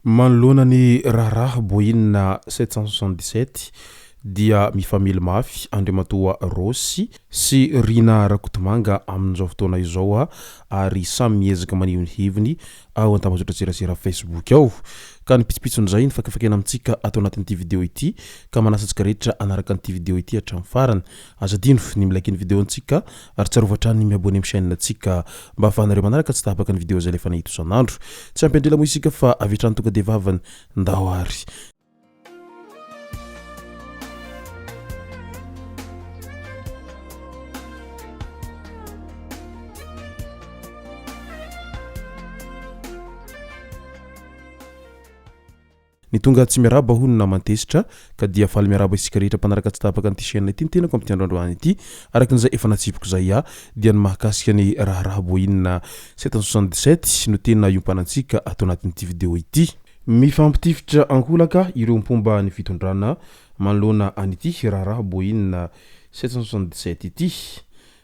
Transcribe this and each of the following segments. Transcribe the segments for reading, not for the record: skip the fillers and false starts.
Manoloana ny raharaha Boeing 777 dia mifamely mafy Andriamatoa Rossy sy Rinah Rakotomanga amin'izao fotoana izao ary samy miezaka maneho ny heviny ao an-tambajotran-tserasera Facebook ao. Ka ny pitsopitson'izay no fakafakaina amintsika ato anatin'ity video ity ka manasa antsika rehetra hanaraka an'ity video ity hatramin'ny farany. Aza adino ny mi-like ny video antsika ary tsarovy hatrany ny mi-abonner amin'ny chaîne antsika mba ahafahanareo manaraka tsy tapaka ny video izay alefanay eto isan'andro. Tsy ampy andrela moa isika fa avy hatrany tonga dia vavany. Ndao ary. Ny tonga tsy miarahaba hono naman-tezitra ka dia faly miarahaba isika rehetra mpanaraka tsy tapaka an'ity chaîne ity ny tenako amin'ity andro androany ity. Araka an'izay efa natsipiko izay aho dia ny mahakasika ny raharaha Boeing 777 no tena iompanantsika ato anatin'ity vidéo ity. Mifampitifitra ankolaka ireo mpomba ny fitondrana manoloana an'ity raharaha Boeing 777 ity.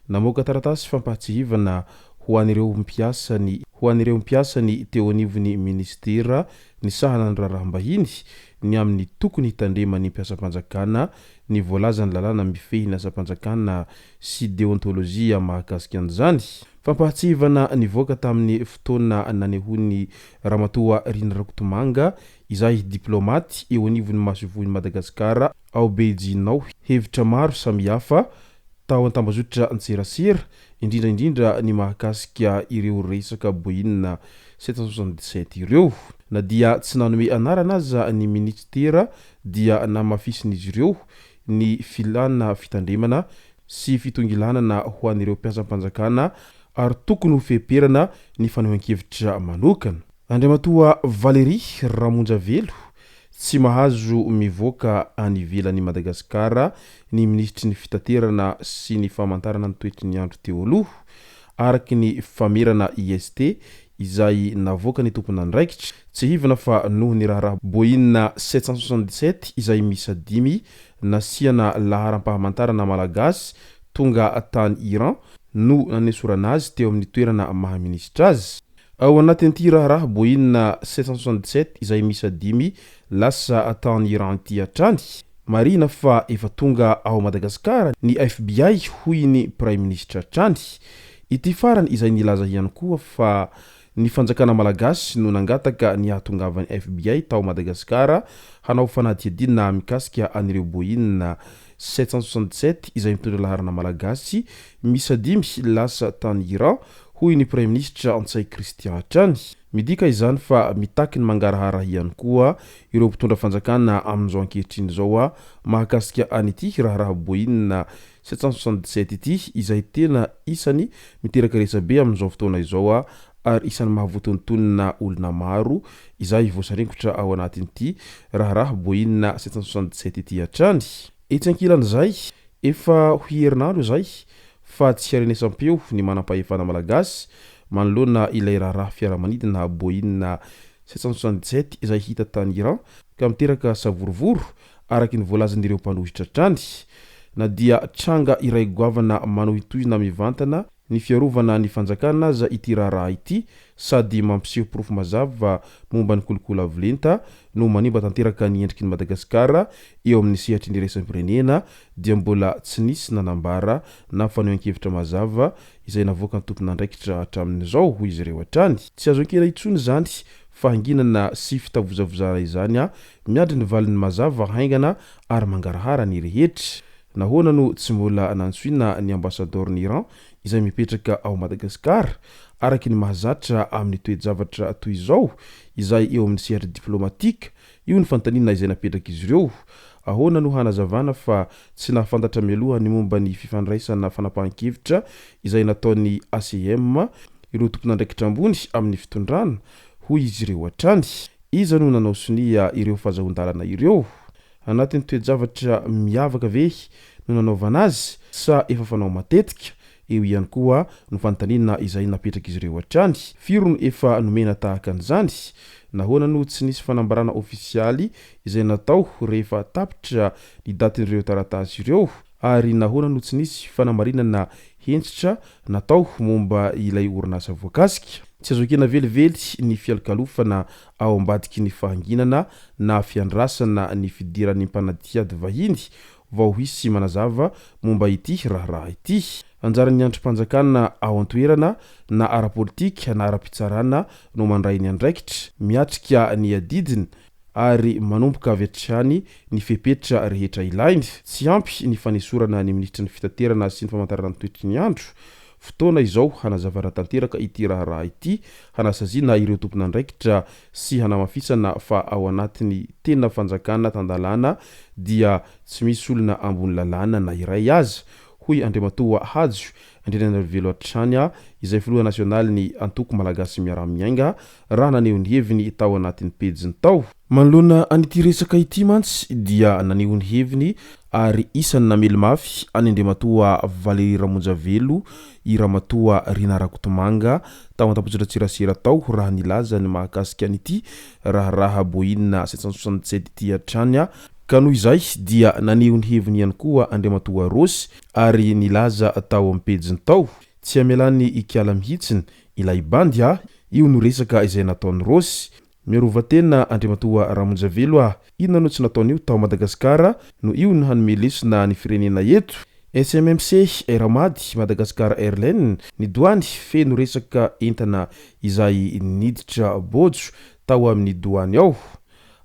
Namoaka taratasy fampahatsiahivana ho an'ireo mpiasa ny ho an'ireo mpiasa ny teo anivon'ny minisitera nisahana ny raharaham-bahiny ny amin'ny tokony hitandreman'ny mpiasam-panjakana ny voalazan'ny lalàna mifehy ny asam-panjakana sy deontolojia mahakasika an'izany. Fampahatsiahivana nivoaka tamin'ny fotoana nanehoan'ny Ramatoa Rina Rakotomanga izay diplaomaty eo anivon'ny masoivohon'i Madagasikara ao Beijing ao hevitra maro samihafa tao an-tambazotra an-tserasera, indrindra indrindra ny mahakasika ireo resaka Boeing 777 ireo. Na dia tsy nanome anarana aza ny minisitera dia namafisin'izy ireo ny filàna fitandremana sy fitongilanana ho an'ireo mpiasam-panjakana ary tokony ho feperana ny fanehoan-kevitra manokana. Andriamatoa Valery Ramonjavelo, Tsy mahazo mivoaka any ivelan'i Madagasikara ny minisitry ny fitaterana sy ny famantarana ny toetry ny andro teo aloha, araka ny famerana IST izay navoakan'ny tompon'andraikitra. Tsiahivina fa noho ny raharaha Boeing 777 izay miisa dimy nasiana laharam-pahamantarana malagasy tonga tany Iran no nanesorana azy teo amin'ny toerana maha minisitra azy. Ao anatin'ity raharaha Boeing 777 izay miisa dimy lasa tany Iran ity hatrany. Marihina fa efa tonga ao Madagasikara ny FBI hoy ny Praiminisitra hatrany. Ity farany izay nilaza ihany koa fa ny fanjakana malagasy no nangataka ny hahatongavan'ny FBI tao Madagasikara hanao fanadihadiana mikasika an'ireo Boeing 777 izay mitondra laharana malagasy miisa dimy lasa tany Iran hoy ny Praiminisitra Ntsay Christian hatrany. Midika izany fa mitaky ny mangarahara ihany koa ireo mpitondra fanjakana amin'izao ankehitriny izao mahakasika an'ity raharaha Boeing 777 ity izay tena isany miteraka resabe amin'izao fotoana izao ary isan'ny mahavotontonina olona maro izay voasaringotra ao anatin'ity raharaha Boeing 777 ity hatrany. Etsy ankilan'izay, efa ho herinandro izay fa tsy harenesam-peo ny manampahefana malagasy manoloana ilay raharaha fiaramanidina Boeing 777 izay hita tany Iran ka miteraka savorovoro araka ny voalazan'ireo mpanohitra hatrany. Na dia tranga iray goavana manohintohina mivantana ny fiarovana ny fanjakana aza ity raharaha ity sady mampiseho porofo mazava momba ny kolikoly avo lenta no manimba tanteraka ny endriky ny Madagasikara eo amin'ny sehatry ny iraisam-pirenena dia mbola tsy nisy nanambara na fanehoan-kevitra mazava izay navoakan'ny tompon'andraikitra hatramin'izao, hoy izy ireo hatrany. Tsy azo ekena intsony izany fahanginana sy fitavozavozana izany, miandry ny valiny mazava haingana ary mangarahara ny rehetra. Nahoana no tsy mbola nantsoina ny ambasadaoron'i Iran izay mipetraka ao Madagasikara, araka ny mahazatra amin'ny toe-javatra toy izao, izay eo amin'ny sehatra diplomatika? Io ny fanontaniana izay napetrak'izy ireo. Ahoana no hanazavana fa tsy nahafantatra mialoha ny momba ny fifandraisana fanapahan-kevitra izay nataon'ny ACM ireo tompon'andraikitra ambony amin'ny fitondrana, hoy izy ireo hatrany. Iza no nanao sonia ireo fazahoan-dalana ireo? Anatin'ny toe-javatra miavaka ve no nanaovana azy sa efa fanao matetika? Eo ihany koa no fanontaniana izay napetrak'izy ireo hatrany. Firy no efa nomena tahaka an'izany? Nahoana no tsy nisy fanambarana ofisialy izay natao rehefa tapitra ny datin'ireo taratasy ireo? Ary nahoana no tsy nisy fanamarinana hentitra natao momba ilay orinasa voakasika? Tsy azo ekena velively ny fialokalofana ao ambadiky ny fahanginana na fiandrasana ny fidiran'ny mpanadihady vahiny vao hisy manazava momba ity raharaha ity. Anjaran'ny andrim-panjakana ao an-toerana na ara-politika na ara-pitsarana no mandray ny andraikitra, miatrika ny adidiny ary manomboka avy hatrany ny fepetra rehetra ilainy. Tsy ampy ny fanesorana ny minisitry ny fitaterana sy ny famantarana ny toetry ny andro. Fotoana izao hanazavana tanteraka ity raharaha ity, hanasaziana ireo tompon'andraikitra sy hanamafisana fa ao anatin'ny tena fanjakana tan-dalàna dia tsy misy olona ambony lalàna na iray aza, hoy Andriamatoa Hajo Andrianarivelo hatrany izay filoha nasionalin'ny antoko Malagasy Miara-Miainga raha naneho ny heviny tao anatin'ny pejiny tao. Manoloana an'ity resaka ity mantsy dia naneho ny heviny ary isan'ny namely mafy an'i Andriamatoa Valery Ramonjavelo i Ramatoa Rinah Rakotomanga tao an-tambajotran-tserasera tao raha nilaza ny mahakasika an'ity raharaha Boeing 767 ity hatrany ka noho izay dia naneho ny heviny ihany koa Andriamatoa Rossy ary nilaza tao amin'ny pejiny tao tsy hamelany ikala mihitsiny ilay bandy a! Io no resaka izay nataon'i Rossy. Miarova tena Andriamatoa Ramonjavelo a! Inona no tsy nataon'io tao Madagasikara no io no hanome lesona ny firenena eto? SMMC, Air Mad, Madagascar Airlines, ny doany feno resaka entana izay niditra bôjo tao amin'ny doany ao.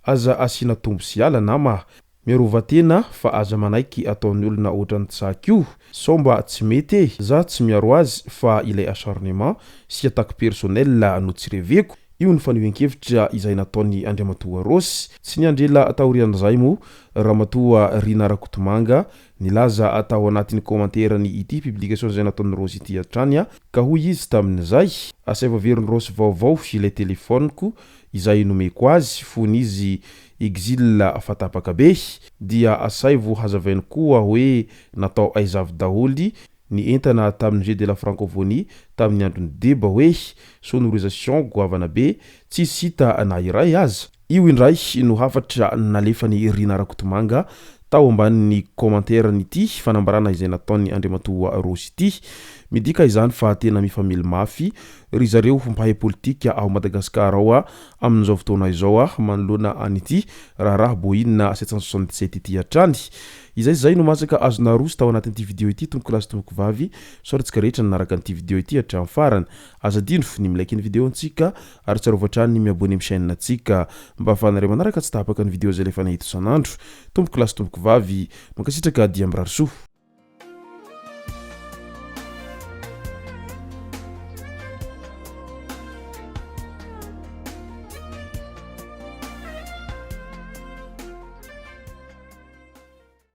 Aza asiana tombo sy ala nama. Miarova tena fa aza manaiky ataon'ny olona ohatran'ny tsaky io sao mba tsy mety e! Za tsy miaro azy fa ilay acharnement sy attaque personnelle no tsy reveko. Io ny fanehoan-kevitra izay nataon'i Andriamatoa Rossy. Tsy niandry ela taorian'izay moa Ramatoa Rinah Rakotomanga nilaza tao anatin'ny commentaire-ny ity publication izay nataon'i Rossy ity hatrany ka hoy izy tamin'izay, Asaivo averin'i Rossy vaovao ilay telephone-ko izay nomeko azy fony izy exil fa tapaka be, dia asaivo hazavainy koa hoe natao aiza avy daholo ny entana tamin'ny jeux de la francophonie tamin'ny andron'i deba hoe sonorisation goavana be tsisy hita na iray aza. Io indray no hafatra nalefan'i Rinah Rakotomanga tao ambanin'ny commentaire-n'ity fanambarana izay nataon'i Andriamatoa Rossy ity. Midika izany fa tena mifamely mafy ry zareo mpahay politika ao Madagasikara ao amin'izao fotoana izao manoloana an'ity raharaha Boeing 767 ity hatrany. Izay izay no masaka azo naroso tao anatin'ity video ity tompokolahy sy tompokovavy. Misaotra antsika rehetra nanaraka an'ity video ity hatramin'ny farany. Aza adino ny mi-like ny video antsika ary tsarovy hatrany ny mi-abonner amin'ny chaîne antsika mba ahafahanareo manaraka tsy tapaka ny video izay alefanay eto isan'andro. Tompokolahy sy tompokovavy, mankasitraka dia mirary soa.